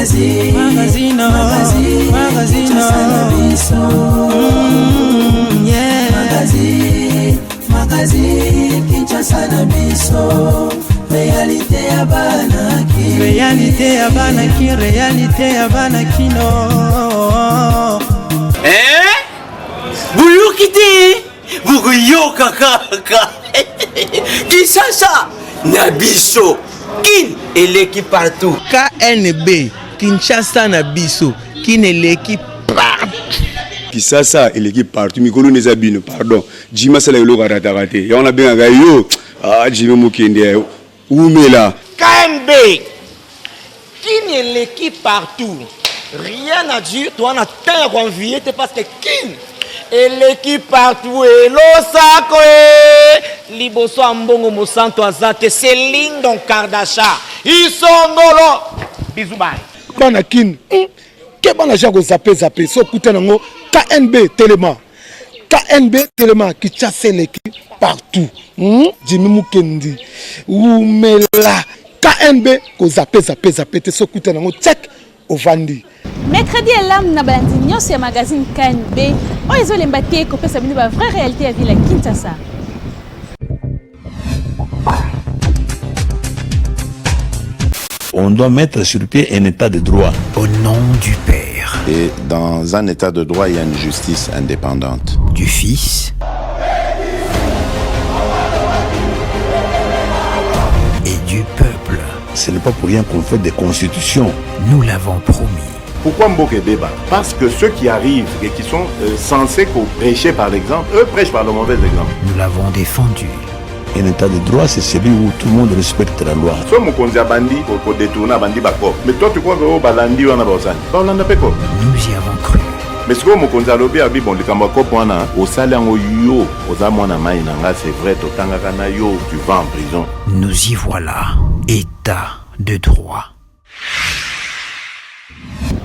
Magazine, magazine, magazine, magazine, Kinshasa na biso. Yeah. Magazine, magazine, Kinshasa na biso. Réalité ya bana Kin. Réalité ya bana Kin, réalité ya bana Kino. Eh? Boyoki te bokoyoka kaka Kinshasa na biso kin eleki partout. KNB Kinshasa na biso kin eleki partout. Kisasa eleki partout mikolo nde eza bino pardon Jimmy asala eloko arataka te yango nabengaka yo ah Jimmy mokende wumela. KNB kin eleki partout rien à dire toza na temps ya ko envier te parce que kin eleki partout elosako e liboso ya mbongo mosantu aza te Céline Don Kardasha isongolo bisous bye. Bana kin hum keba na ja ko zappe zappe so kuta nango KNB telema KNB telema Kinshasa eleki partout hum Jimmy Mukendi wumela KNB ko zappe zappe zappe te so kuta nango check ovandi. Mercredi elamu na balandi nyonso ya magazine KNB oyo ezolemba te kopesa bino ba vraie réalité ya ville ya Kinshasa. On doit mettre sur pied un état de droit. Au nom du Père. Et dans un état de droit, il y a une justice indépendante. Du Fils. Et du peuple. Ce n'est pas pour rien qu'on fait des constitutions. Nous l'avons promis. Pourquoi mboka ebeba? Parce que ceux qui arrivent et qui sont euh, censés prêcher par l'exemple, eux prêchent par le mauvais exemple. Nous l'avons défendu. Un état de droit, c'est celui où tout le monde respecte la loi. So mokonzi abandi ko détourner abandi ba coop. Mais toi tu crois que oh balandi wana baosani? Baolanda pe coop. Nous y avons cru. Mais sikoyo mokonzi alobi abi bon likambo ya coop wana osali yango yo oza mwana mai na nga c'est vrai totangaka na yo tu vas en prison. Nous y voilà. État de droit.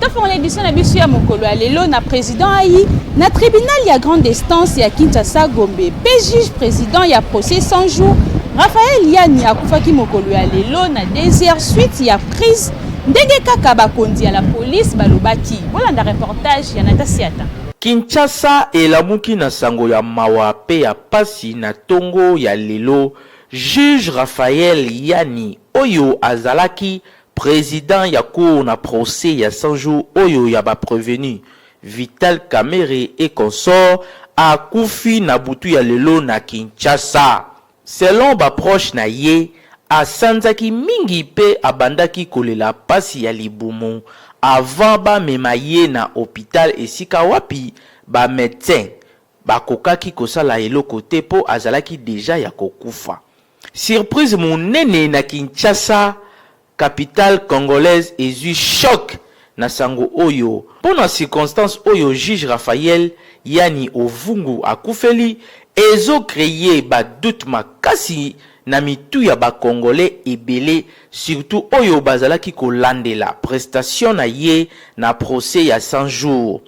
Tofongola edition na biso ya mokolo ya lelo na president ayi na tribunal ya grande instance ya Kinshasa Gombe pe juge president ya procès 100 jours Raphaël Yani akufaki mokolo ya lelo na 2 heures suite ya crise ndenge kaka bakonzi ya la police balobaki. Bolanda reportage ya Nata Siata. Kinshasa elamuki na sango ya mawa pe ya pasi na tongo ya lelo, juge Raphaël Yani oyo azalaki President ya cour na procès ya 100 jours oyo ya ba prevenus Vital Kamerhe et consorts akufi na butu ya lelo na Kinshasa. Selon ba proches na ye, asanzaki mingi mpe abandaki kolela pasi ya libumu avant bamema ye na hopital esika wapi ba medecins bakokaki kosala eloko te mpo azalaki dejà ya kokufa. Surprise munene na Kinshasa, capitale congolaise ezui choc na sango oyo mpo na circonstance oyo juge Raphaël Yani Ovungu akufeli ezo creer ba doutes makasi na mitu ya ba congolais ebele surtout oyo bazalaki kolandela prestation na ye na procès ya 100 jours.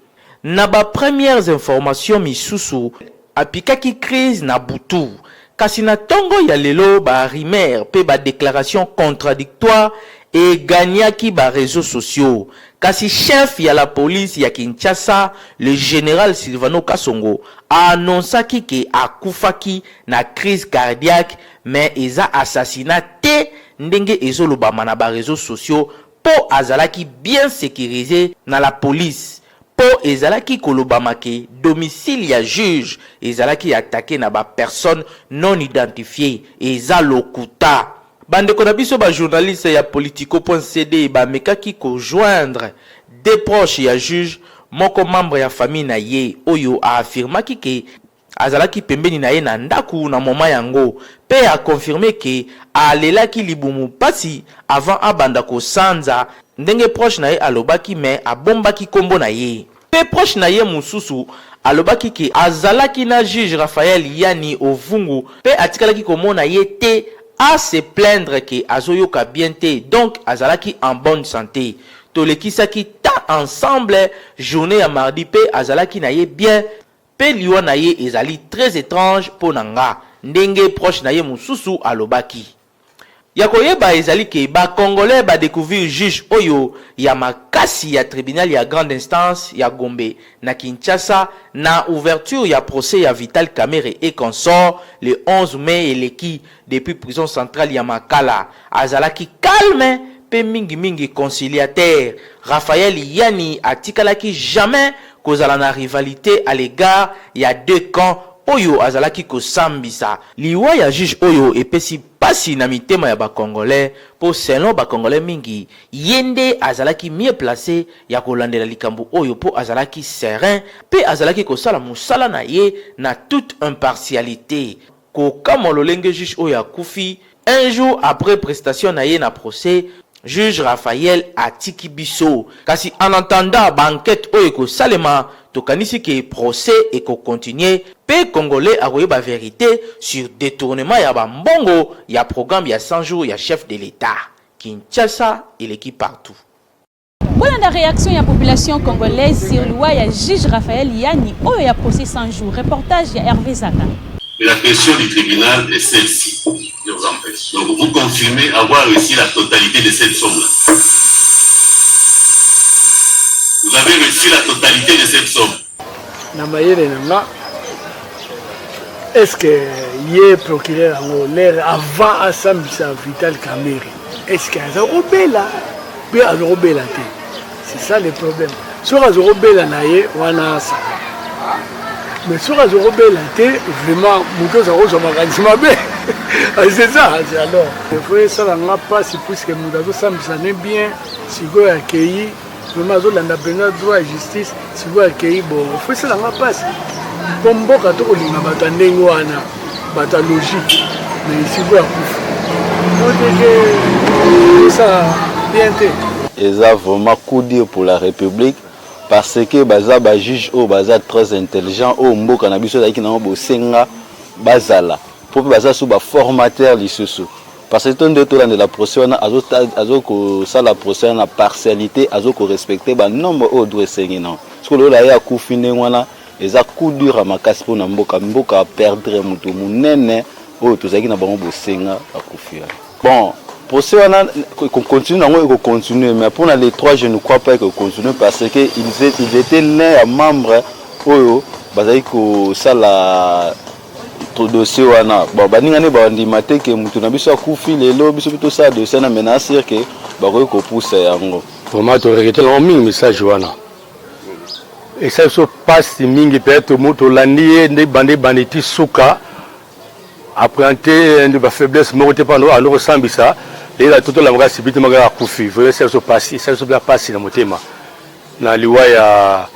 Na ba premières informations misusu, apikaki crise na butu. Kasi na tongo ya lelo ba rumeurs pe ba declarations contradictoires e gagnaki ba reseaux sociaux. Kasi chef ya la police ya Kinshasa, le general Sylvano Kasongo, a annoncaki que akufaki na crise cardiaque mais eza assassinat te ndenge ezolobama na ba reseaux sociaux po azalaki bien securise na la police po ezalaki kolobama ke domicile ya juge ezalaki attaque na ba personnes non identifiees eza lokuta. Ba ndeko na biso ba journalistes ya politico point CD ba mekaki ko joindre deux proches ya juge moko membre ya famille na ye oyo a affirmaki ke Azalaki pembeni na ye na ndaku na moment yango pe a confirmer que alelaki libumu pasi avant abanda ko sanza ndenge proche na ye alobaki mais abombaki kombo na ye. Pe proche na ye mususu alobaki que azalaki na juge Raphaël Yani Ovungu pe atikalaki komona ye te a se plaindre que azoyoka bien te donc azalaki en bonne sante. Tolekisaki temps ensemble journee ya mardi pe azalaki na ye bien Pe liwa na ye ezali très etrange po na nga, ndenge proche na ye mosusu alobaki. Ya koyeba ezali ke ba Congolais ba decouvrir juge oyo ya makasi ya tribunal ya grande instance ya Gombe na Kinshasa na ouverture ya procès ya Vital Kamerhe et consorts le 11 mai eleki depuis prison centrale ya Makala. Azalaki calme pe mingi mingi conciliateur. Raphaël Yani atikalaki jamais kozala na rivalite à l'egard ya deux camps oyo azalaki kosambisa. Liwa ya juge oyo epesi pasi na mitema ya ba congolais po selon ba congolais mingi ye nde azalaki mieux place ya kolandela likambo oyo po azalaki serein pe azalaki kosala musala na ye na toute impartialite. Kokamwa lolenge juge oyo akufi un jour après prestation na ye na procès, juge Raphaël atiki biso. Kasi en attendant ba enquetes oyo ekosalema, tokanisi ke procès eko continuer pe congolais akoyeba verite sur detournement ya ba mbongo ya programme ya 100 jours ya chef de l'Etat. Kinshasa eleki partout. Bolanda réaction ya population congolaise sur liwa ya juge Raphaël Yani oyo ya procès 100 jours. Reportage ya Hervé Zaka. Mais la question du tribunal est celle-ci. Je vous en prie. Donc vous confirmez avoir reçu la totalité de cette somme-là. Vous avez reçu la totalité de cette somme. Na mayele na nga est ce que ye procureur yango lere avant asambisa Vital Kamerhe est ce que aza kobela mpe aza kobela te c'est ça le problème soki aza kobela na ye wana asala mais soki aza kobela te vraiment moto aza kozwa makanisi mabe c'est ça alors il faut esala nga mpasi puisque moto azosambisa ne bien sikoyo akei Vraiment azolanda mpenza droit ya justice sikoyo akei bongo fo esala nga mpasi mpo mboka tokolinga bato ya ndenge wana bato ya logique mais sikoyo akufi oteke osala bien te. Eza vraiment coup dur pour la republique parce que baza ba juges oyo baza très intelligent oyo mboka na biso ezalaki nango bosenga bazala po pe baza su ba formateur lisusu. Parce que to nde tolandela procès wana azo azo kosala procès wana na partialité azo ko respecter ba nombre oyo droit esengi non sikoyo lokola ye akufi ndenge wana eza coup dur ya makasi pona mboka mboka a perdre moto monene oyo tozalaki na bango bosenga akufi wana bon procès wana eko continue nango eko continuer mais pona les trois je ne crois pas eko continuer parce que ils, ils étaient l'un ya membre oyo bazali kosala dossier wana bon baninga nde bandima te ke mutu na biso akufi lelo biso mpe tosala dossier wana mais na sur ke bakoki kopusa yango. Vraiment to regrette nango mingi message wana esali biso pasi mingi pe tolandi ye nde banda ebandi ti suka apprente nde ba faiblesse moko te pano ando kosambisa lela totolamaka subitement kaka akufi vraiment esali biso pasi esali biso mpe pasi na motema na liwa ya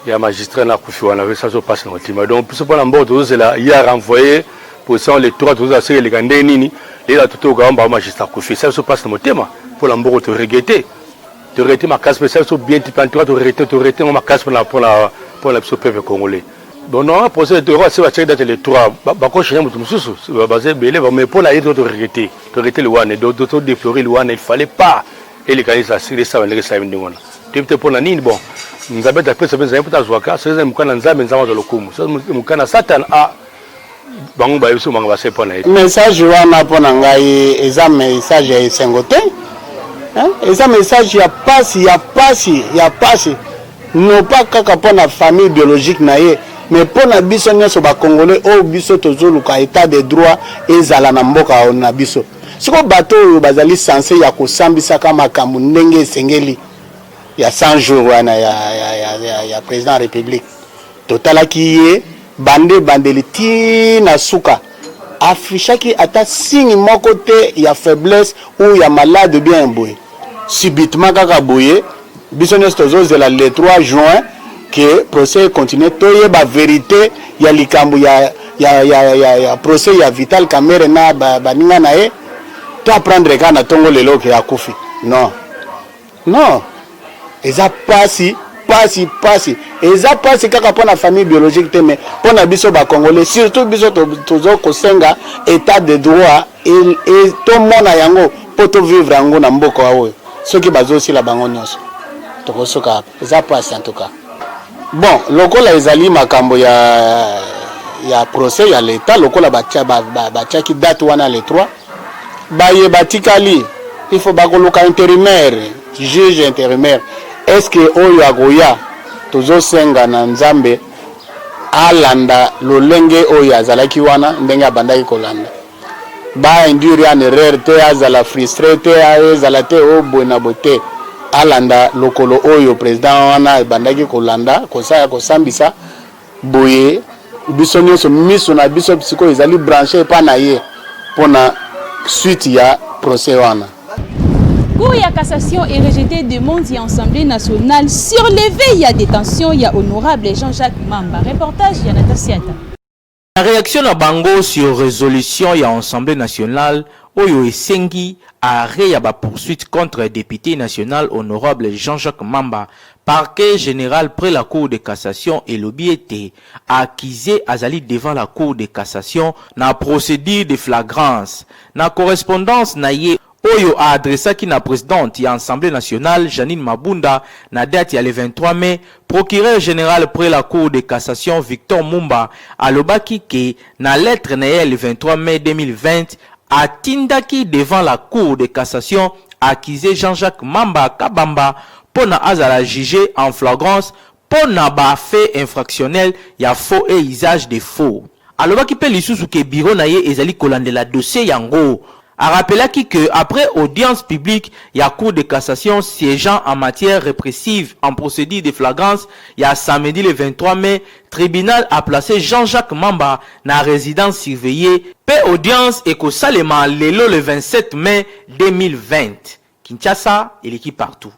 ya magistrat na kufi wana esa zo pasi na motema donc biso pona mboka tozozela ye a renvoyer position le 3 tozozela soki eleka ndenge nini lelo totoka ba magistrat kufi esa biso pasi na motema pona mboka to regrette to regrette makasi pe esa biso bien te en tout cas to regrette to regrette ngo makasi pona pona pona biso peuple congolais bon normalement procès de roi se batiaki date le 3 bako changer moto mosusu baza ebele mais pona ye to regrette to regrette liwa ne to déplorer liwa ne il fallait pas Eleka eza sili esala ndenge esalemi ndenge wana toyebi te pona nini bon nzambe ete apesa mpe nzambe mpe azwaka soki eza mokanda na nzambe nzambe azwa lokumu soki mokanda na satana a bango bayebi soki bango basali mpo na ye Message wana mpo na ngai eza message ya esengo te hein? Eza message ya pasi ya pasi ya pasi non pas kaka mpo na famille biologique na ye mais mpo na biso nyonso ba congolais oyo biso tozoluka etat de droit ezala na mboka na biso. Sikoyo bato oyo bazali sense ya kosambisaka makambo ndenge esengeli ya 100 jours wana ya, ya, ya, ya, ya president ya republique, totalaki ye banda ebandeli ti na suka, affichaki ata signe moko te ya faiblesse ou ya malade bien boye. Subitement kaka boye, biso nionso tozozela le 3 juin que procès e continuer toyeba verite ya likambo ya, ya, ya, ya, ya procès ya Vital Kamerhe na baninga na ye, to apprendre kaka na tongo lelo ke akufi. Non, non, eza pasi pasi pasi, eza pasi kaka pona famille biologique te, mais pona biso ba congolais, surtout biso tozo kosenga etat de droit et, et tomona yango po to vivre yango na mboka oyo. Soki bazosila bango nyonso tokosuka wapi? Eza pasi en tout cas. Bon, lokola ezali makambo ya ya procès ya l'etat, lokola batia ba, ba, batiaki date wana le 3. Baye batikali il faut bakoluka interimaire, juge interimaire. Est-ce que oyo akoya tozosenga na Nzambe alanda lolenge oyo azalaki wana ndenge abandaki kolanda. Ba induire en erreur te, azala frustre te, ezala te o boye na boye te. Alanda lokolo oyo president wana abandaki kolanda kosala kosambisa boye biso nyonso miso na biso sikoyo ezali branche epa na ye mpona suite ya procès wana. Cour ya cassation e rejeté demande ya Assemblée nationale sur levée ya détention ya honorable Jean-Jacques Mamba. Reportage ya Natasiata. Na reaction na bango sur resolution ya Assemblee nationale oyo esengi arret ya ba poursuites contre depute national honorable Jean-Jacques Mamba, parquet general près la Cour de cassation elobi ete accuse azali devant la Cour de cassation na procedure de flagrance na correspondance na ye oyo a adressaki na presidente ya Assemblee nationale Jeanine Mabunda na date ya le 23 mai, procureur general près la Cour de cassation Victor Mumba alobaki que na lettre na ye ya le 23 mai 2020 atindaki devant la Cour de cassation accuse Jean-Jacques Mamba Kabamba mpo na azala juge en flagrance mpo na ba faits infractionnels ya faux et usage de faux. Alobaki mpe lisusu que bureau na ye ezali kolandela dossier yango. A rappelaki que après audience publique ya Cour de cassation siègeant en matière repressive en procédure de flagrance ya samedi le 23 mai, tribunal a place Jean-Jacques Mamba na residence surveillee mpe audience ekosalema lelo le 27 mai 2020. Kinshasa eleki partout.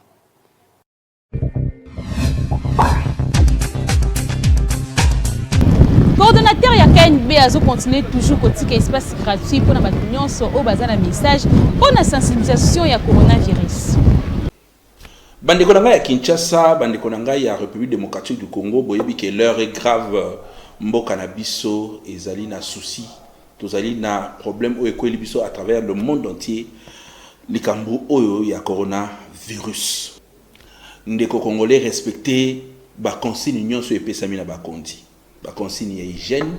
Coordonnateur ya KNB azo continuer toujours kotika espace gratuit mpona bato nyonso oyo baza na message mpona sensibilisation ya coronavirus. Bandeko na ngai ya Kinshasa, bandeko na ngai ya Republique democratique du Congo, boyebi ke l'heure est grave, mboka na biso ezali na souci, tozali na problème oyo ekweli biso à travers le monde entier, likambo oyo ya coronavirus. Ndeko congolais respecter ba consignes nyonso epesami na bakonzi, ba consignes ya hygiène,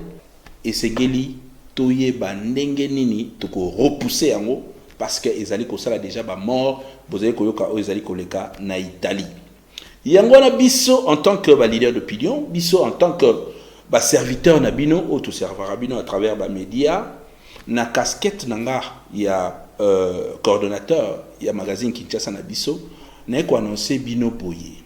esengeli toyeba ndenge nini toko repousser yango parce que ezali kosala dejà ba morts, bozali koyoka oyo ezali koleka na Italie. Yango wana biso en tant que ba leaders d'opinion, biso en tant que ba serviteurs na bino oyo to servaka bino à travers ba medias, na casquette na nga ya coordonnateur ya magazine Kinshasa na biso, naye ko annoncer bino boye,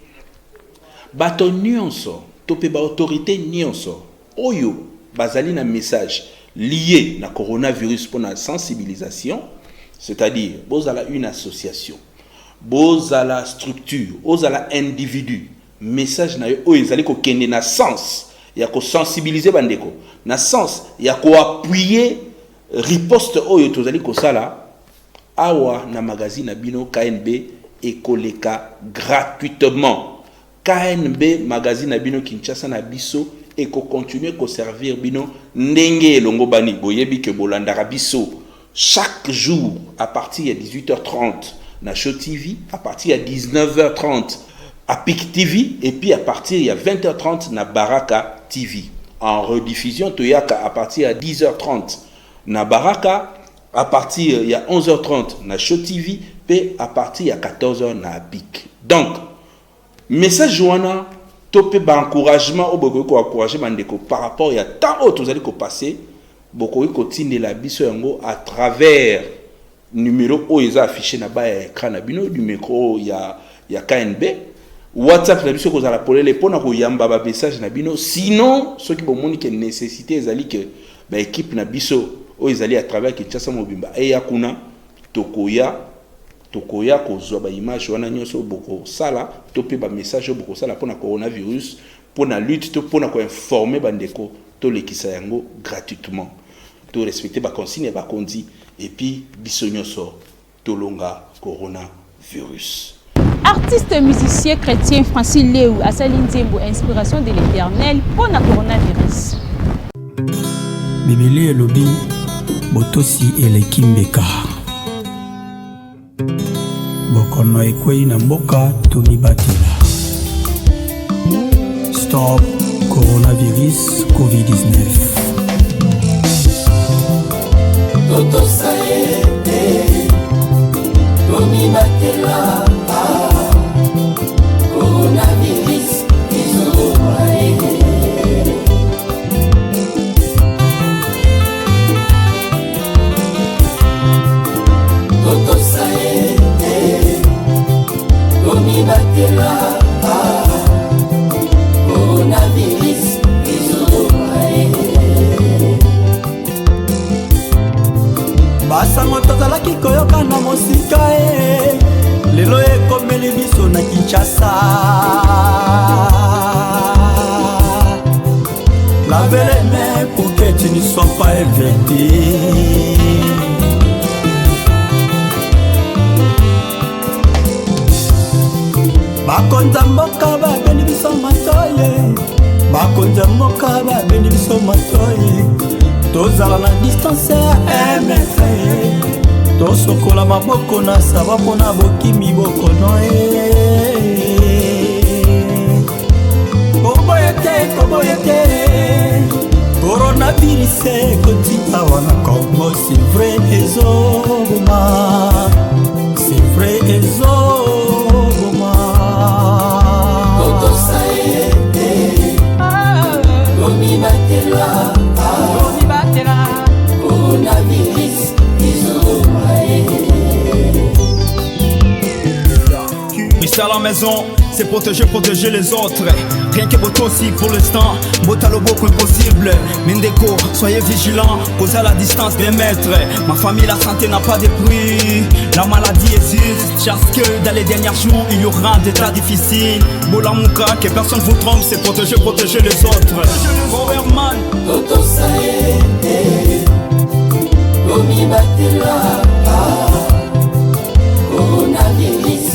bato nionso to pe ba autorites nionso oyo bazali na message lie na coronavirus pona sensibilisation, c'est-à-dire bozala une association, bozala structure, ozala individu, message na yo oyo ezali kokende na sens ya ko sensibiliser ba ndeko, na sens ya ko appuyer riposte oyo tozali kosala awa na magazine na bino KNB ekoleka gratuitement. KNB magazine na bino Kinshasa na biso eko continuer ko servir bino ndenge elongobani. Boyebi que bolandaka biso chaque jour à partir ya 18h30 na Show TV, à partir ya 19h30 à Pic TV et puis à partir ya 20h30 na Baraka TV. En rediffusion toyaka à partir ya 10h30 na Baraka, à partir ya 11h30 na Show TV pe à partir ya 14h na Pic. Donc message wana to pe ba encouragement oyo bokoki ko encourager ba ndeko par rapport ya temps oyo tozali ko passer, bokoki kotindela biso yango à travers numero oyo eza affiché na ba ya écran na bino, numero ya KNB. WhatsApp na biso ekozala polele mpona koyamba ba message na bino. Sinon soki bomoni ke nécessité ezali ke ba équipe na biso oyo ezali à travers Kinshasa mobimba eya kuna, tokoya kozwa ba image wana nyonso bokosala to pe ba message oyo bokosala mpona coronavirus, mpona lutte to mpona koinformer bandeko, tolekisa yango gratuitement. To respecter ba consigne ya bakonzi et puis biso nyonso tolonga coronavirus. Artiste musicien chrétien Francis Leu asali nzembo Inspiration de l'Éternel mpo na coronavirus. Biblia elobi botosi eleki mbeka. Bokono ekwei na mboka, tomibatela. Stop coronavirus COVID-19. Totosa ye te. Tomibatela, coronavirus ezoboma ye. Totosa ye te, tomibatela, coronavirus ezoboma ye. Basango tozalaki koyoka na mosika e, lelo ekomeli biso na Kinshasa. Lavez les mains pour que tu ne sois pas infecté. Bakonza mboka babendi biso matoye, bakonza mboka babendi biso matoye, tozala na distance ya 1 mètre, tosokola maboko na saba mpona bokimi bokono ye. Koboya te, koboya te, coronavirus ekoti awa na Congo, c'est vrai ezoboma, c'est vrai ezoboma. Totosa ye te, tomibatela, coronavirus ezoboma ye. Rester à la maison, c'est protéger, protéger les autres. Rien que aussi pour l'instant, Botalo beaucoup impossible. Mendeko, soyez vigilants, causez à la distance des mètres. Ma famille, la santé n'a pas de prix. La maladie existe, chasse que dans les derniers jours, il y aura des tas difficiles. Bolamuka, que personne vous trompe, c'est protéger, protéger les autres. Powerman. Totosa ye te, tomibatela, coronavirus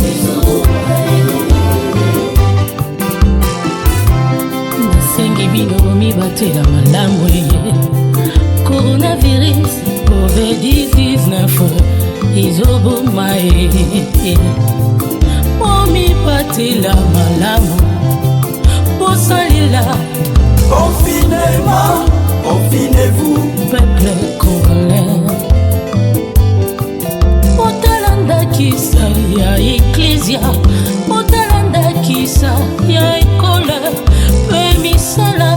ezoboma ye. Nasengi bino bomibatela malamu ye, coronavirus covid-19 ezoboma ye. Bomibatela malamu, bosalela Confinement, confinez-vous, peuple congolais. Botala ndakisa ya eklesia, botala ndakisa ya ekole, mpe misala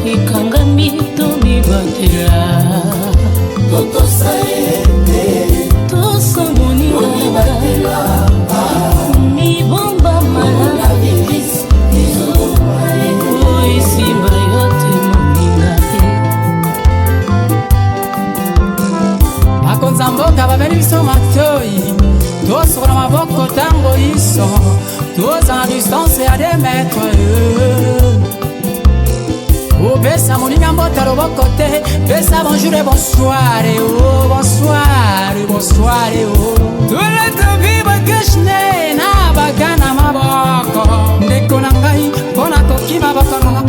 ekangami, tomibatela. Totosa ye te, tosa moninga, mibomba malamu. Coronavirus ezoboma ye. Esimba yo te, moninga. Bakonza mboka babeli biso matoi, tosokola maboko ntango iso, toza na distance ya 2 mètre. Opesa moninga mbote loboko te, pesa bonjour et bonsoir, oh bonsoir, bonsoir oh. Tolata bibakashne na baga na maboko, ndeko na ngai, mpona kokima bokono.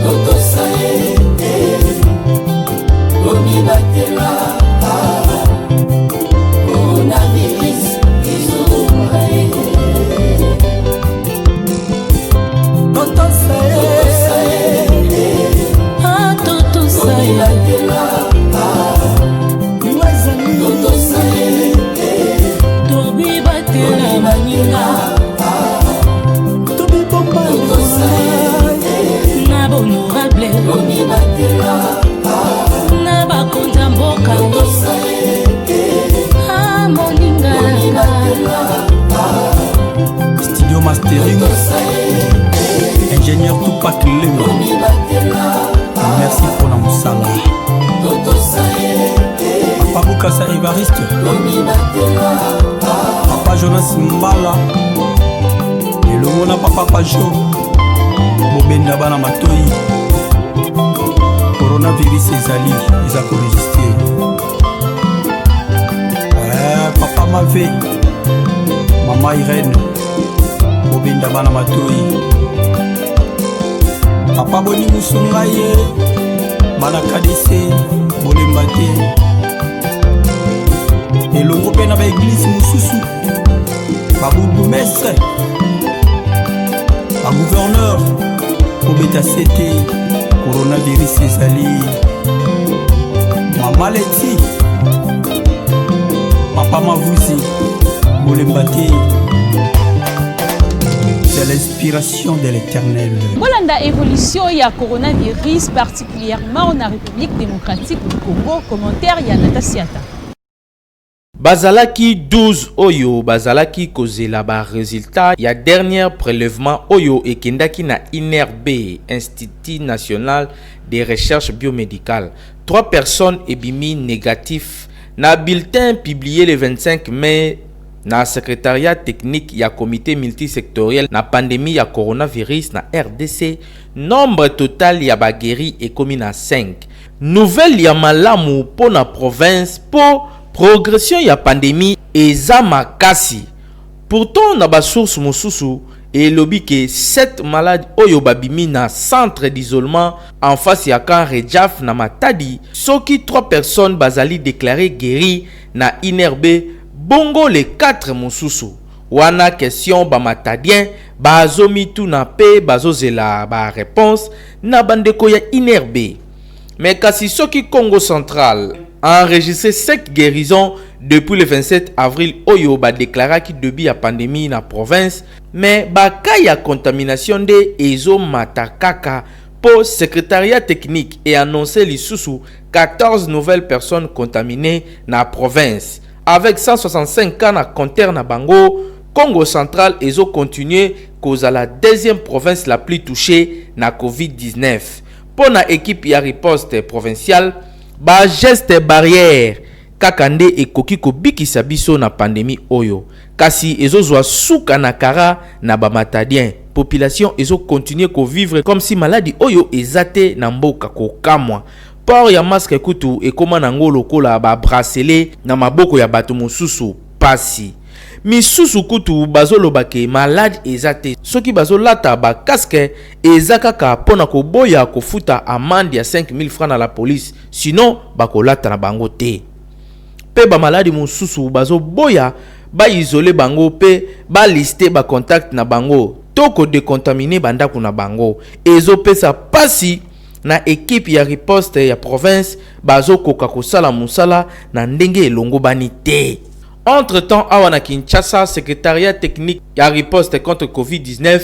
Totosa ye te, tomibatela, coronavirus ezoboma ye. Totosa ye te, Totosa ye, tomibatela, totosa ye te, tomibatela moninga, totosa ye te, na bahonorable, tomibatela, na bakonzi ya mboka. Totosa ye te, Ah, moninga. Tomibatela, Studio mastering, ingénieur Tupac Lemba, merci mpona mosala. Totosa ye te, Papa Bukasa Evariste, tomibatela, Papa Jonas Mbala elongo na Papa Pajo, bobenda bana matoi, coronavirus ezali, eza koresiste. Eh, Papa Mave, Mama Irene, bobenda bana matoi. Papa Boni Musunga ye, bana KDC, bolemba te, elongo mpe na baeglize mosusu, babourgmestre, bagouverneur, kobeta se te, coronavirus ezali. Mama Leti, Papa Mavuzi, Bolemba te. C'est l'inspiration de l'éternel. Bolanda évolution ya coronavirus particulièrement na République démocratique du Congo, commentaire ya Natasiata. Bazalaki 12 oyo bazalaki kozela ba resultats ya dernier prelèvement oyo ekendaki na INRB, Institut National de Recherche Biomedicale. Trois personnes ebimi negatif na bulletin publie le 25 mai na secretariat technique ya comite multisectoriel na pandemie ya coronavirus na rdc, nombre total ya ba gueris ekomi na 5. Nouvelle ya malamu mpo na province mpo progression ya pandemie eza makasi. Pourtant na ba sources mosusu elobi ke 7 malades oyo babimi na centre d'isolement en face ya camp Rejaf na Matadi, soki 3 personnes bazali declarees gueries na INRB, bongo les 4 mosusu? Wana question ba Matadiens bazomituna mpe bazozela ba reponses na bandeko ya INRB. Mais kasi soki Kongo Central a enregistré 5 guérisons depuis le 27 avril oyo ba declaraki debut ya pandemie na province, mais ba cas ya contamination nde ezo mata kaka po secretariat technique e annoncer lisusu 14 nouvelles personnes contaminées na province avec 165 cas na compteur na bango. Kongo Central ezo continuer kozala deuxième province la plus touchée na Covid-19. Mpo na equipe ya riposte provinciale, ba gestes barrières kaka nde ekoki kobikisa biso na pandemie oyo. Kasi ezozwa suka na kara na ba Matadiens. Population ezo continuer ko vivre comme si maladi oyo eza te na mboka. Kokamwa. Port ya masque kutu ekoma nango lokola ba bracelets na maboko ya bato mosusu. Pasi. Misusu kutu bazoloba ke malade eza te soki bazolata ba casque eza kaka pona koboya kofuta amende ya 5000 francs na la police sinon bakolata na bango te. Pe ba maladi mosusu bazoboya ba isole bango pe ba liste ba contact na bango to ko decontaminer ba ndaku na bango. Ezopesa pasi na equipe ya riposte ya province bazokoka kosala mosala na ndenge elongobani te. Entre temps awa na Kinshasa, secretariat technique ya riposte contre Covid-19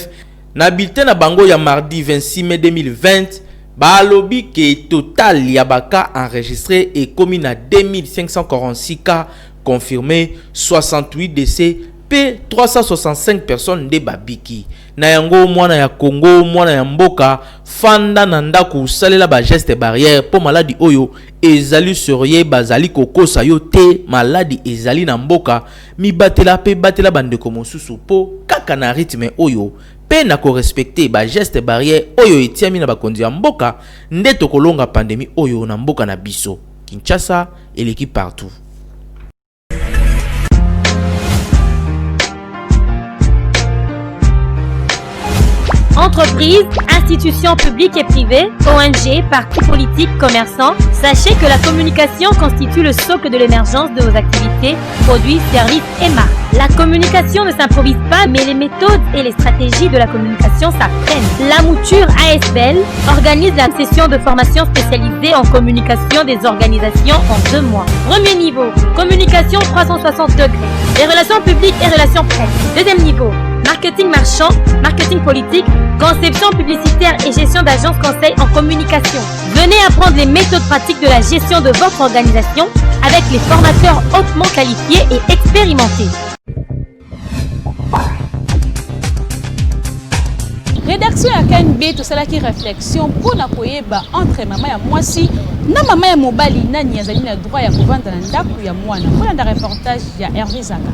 na bulletin na bango ya mardi 26 mai 2020 balobi ke total ya ba cas enregistres ekomi na 2546 cas confirmes, 68 décès pe 365 personnes nde babiki. Na yango mwana ya Congo, mwana ya mboka, fanda na ndako, salela ba gestes barrières po maladi oyo ezali serieux, bazali kokosa yo te, maladi ezali na mboka, mibatela pe batela ba ndeko mosusu po kaka na rythme oyo pe na ko respecter ba gestes barrières oyo etiami na bakonzi ya mboka nde tokolonga pandemie oyo na mboka na biso. Kinshasa eleki partout. Entreprises, institutions publiques et privées, ONG, partis politiques, commerçants, sachez que la communication constitue le socle de l'émergence de vos activités, produits, services et marques. La communication ne s'improvise pas, mais les méthodes et les stratégies de la communication s'apprennent. La mouture ASBL organise la session de formation spécialisée en communication des organisations en deux mois. Premier niveau, communication 360 degrés, les relations publiques et relations presse. Deuxième niveau, marketing marchand, marketing politique, conception publicitaire et gestion d'agences conseil en communication. Venez apprendre les méthodes pratiques de la gestion de votre organisation avec les formateurs hautement qualifiés et expérimentés. Rédaction ya KNB tosalaki réflexion mpo na koyeba entre mama ya mwasi na mama ya mobali nani azali na droit ya kovanda na ndako ya mwana. Kolanda reportage ya Hervé Zaka.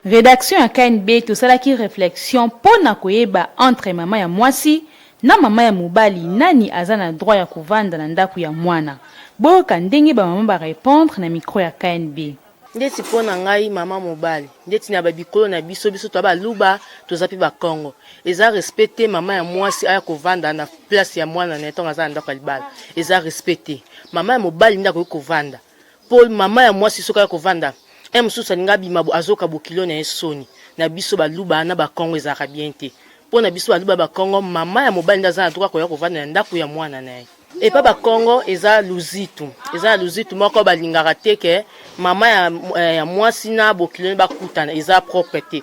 Redaction ya KNB tosalaki reflexion mpo na koyeba entre mama ya mwasi na mama ya mobali nani aza na droit ya kovanda na ndaku ya mwana. Boyoka ndenge ba mama ba repondre na micro ya KNB. Ndeti po na ngai mama mobali ndeti na ba bikolo na biso biso toza baluba toza pe ba kongo eza respect te mama ya muasi aya kovanda na place ya muana na ye tango aza na ndako ya libala eza respect te mama ya mobali nde akoki kovanda Po mama ya muasi soki aya kovanda un mususu alingi abima azoka bokilo na ye soni na biso baluba na ba kongo ezalaka bien te po na biso baluba ba kongo mama ya mobali nde aza na droit koya kovanda na ndaku ya muana na ye. Epa bakongo eza luzitu, eza na luzitu moko balingaka te ke mama ya, eh, ya mwasi na bokilo bakutana, eza propre te.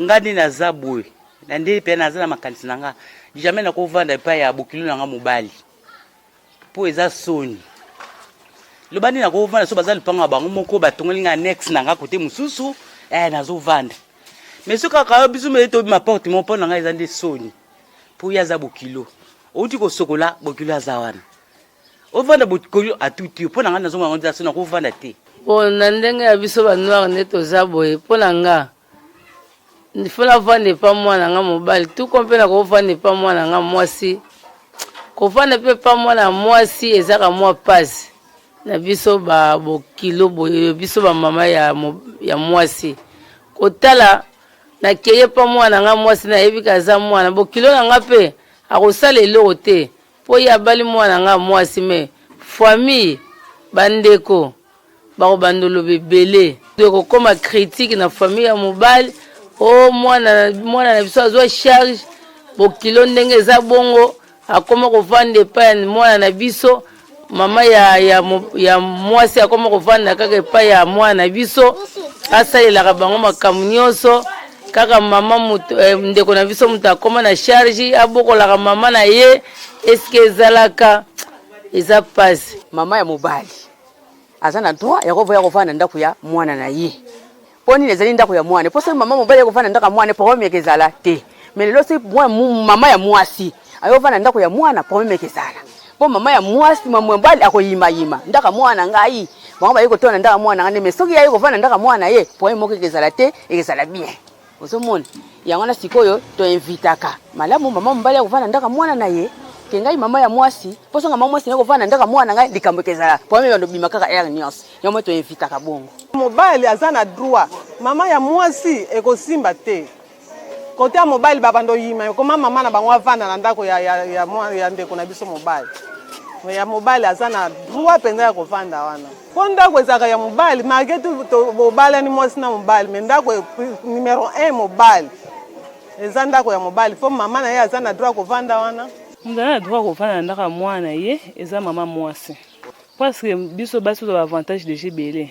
Nga nde naza boye na nde mpe naza na makanisi na nga, jamais nakovanda epai ya bokilo na nga mobali mpo eza soni. Loba nde nakovanda so baza lupango ya bango moko, batongoli nga annexe na nga kote mosusu, eh, nazovanda. Mais soki kaka biso mpe tobima porte moko, mpo na nga eza nde soni, mpo ye aza bokilo, outi kosokola bokilo aza wana, ovanda bokilo atuti yo. Mpo na nga nazomona yango eza soni, nakovanda te. Bon, na ndenge ya biso ba noir nde toza boye, mpo na nga il faut navanda epa mwana nga mobali tuko mpe nakofanda epa mwana nga mwasi. Kofanda mpe epa mwana mwasi ezaka mwa pasi na biso ba bokilo boye, biso ba mama ya, ya mwasi. Kotala nakeye epa mwana nga mwasi, nayebi ka aza mwana bokilo na nga mpe akosala eloko te mpo ye abali mwana nga mwasi, me famille bandeko bakobanda oloba ebele, ekokoma critique na famille ya mobali. O mwana, mwana na biso azwa charge bokilo ndenge eza bongo, akoma kovanda epai ya mwana na biso. Mama ya, ya, ya mwasi akoma kovanda kaka epai ya mwana na biso, asalelaka bango makambo nyonso kaka mama moto, eh, ndeko na biso moto akoma na charge abokolaka mama na ye. Eske ezalaka eza pasi. Mama ya mobali aza na droit ya kovoya kovanda na ndako ya mwana na ye. Mpo nini ezali ndako ya mwana? Mpo soki mama mobali akovanda na ndako ya mwana, problème ekezala te. Mais lelo soki mama ya mwasi ayovanda na ndako ya mwana, problème ekezala. Mpo mama ya mwasi, mama mobali akoyimayima ndako ya mwana ngai, bango baye kotona ndako ya mwana ngai nde. Mais soki aye kovanda na ndako ya mwana ye, problème moko ekezala te, ekezala bien. Ozomona yango wana sikoyo toinvitaka malamu mama mobali akovanda ndako ya mwana na ye ke ngai mama ya mwasi, mpo soki mama mwasi naye kovanda ndako ya mwana ngai, likambo ekezala, problème ebanda obima kaka heure nyonso. Yango moi toinvitaka bongo. Mobali aza na droit, mama ya mwasi ekosimba te. Kote ya mobali babanda oyima ekoma mama na bango avanda na ndako ya, ya, ya, ya ndeko na biso mobali. Mais ya mobali aza na droit mpenza ya kovanda wana. Mpo ndako ezalaka ya mobali, malgré tout bobalani mwasi na mobali, mais ndako numero 1 mobali eza ndako ya mobali, fo mama na ye aza na droit kovanda wana. Moto aza na droit kovanda na ndako ya mwana ye eza mama mwasi, parce que biso basi tozwa avantage deja ebele.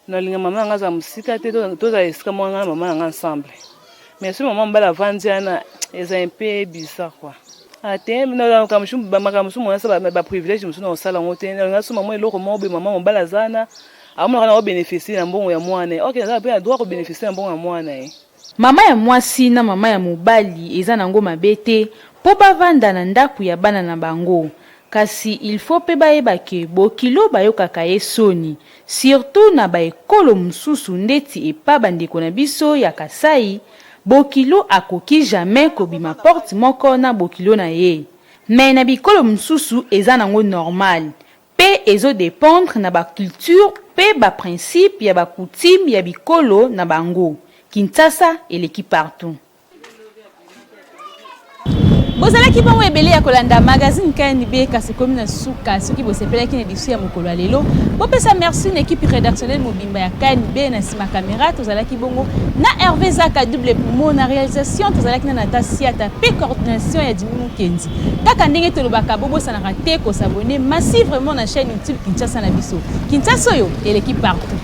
Nalinga mama na nga azala mosika te, tozala esika moko nga na mama na nga ensemble. Mais soki mama mobali avandi wana eza un peu bizarre quoi. Ate makambo mosusu monasa baprivilège mosusu na kosala yango te. Nalinga so mama eloko moko boye, mama mobali aza wana amonaka na kobénéficie na mbongo ya mwana ye. Ok, naza mpe na droit kobénéficie na mbongo ya mwana ye. Mama ya mwasi na mama ya mobali eza nango mabe te po bavanda na ndaku ya bana na bango kasi il faut pe bayeba ke bokilo bayokaka ye soni surtout na ba ekolo mususu ndeti epa ba ndeko na biso ya kasai bokilo akoki jamais kobima porte moko na bokilo na ye mais na bikolo mususu eza nango normal pe ezo dependre na ba culture pe ba principe ya ba coutume ya bikolo na bango. Kinshasa eleki partout. Bozalaki bongo ebele ya kolanda magazine KNB, kasi ekomi na suka. Soki bosepelaki na edition ya mokolo ya lelo, bopesa merci na equipe rédactionnelle mobimba ya KNB. Na nsima kamera tozalaki bongo na Hervé Zaka double poumon, na réalisation tozalaki na Nata Siata pe coordination ya Jimmy Mukendi. Kaka ndenge tolobaka, bobosanaka te kosabonner massivement na chaîne YouTube Kinshasa na biso. Kinshasa oyo eleki partout.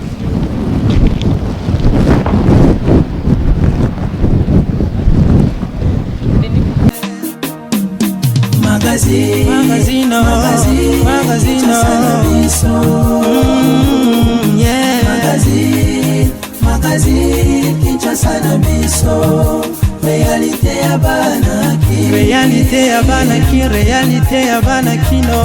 Magazine, magazine, magazine, magazine, yeah. Magazine, magazine, Kinshasa na biso. Réalité ya bana ki. Réalité ya bana ki, réalité ya bana kino.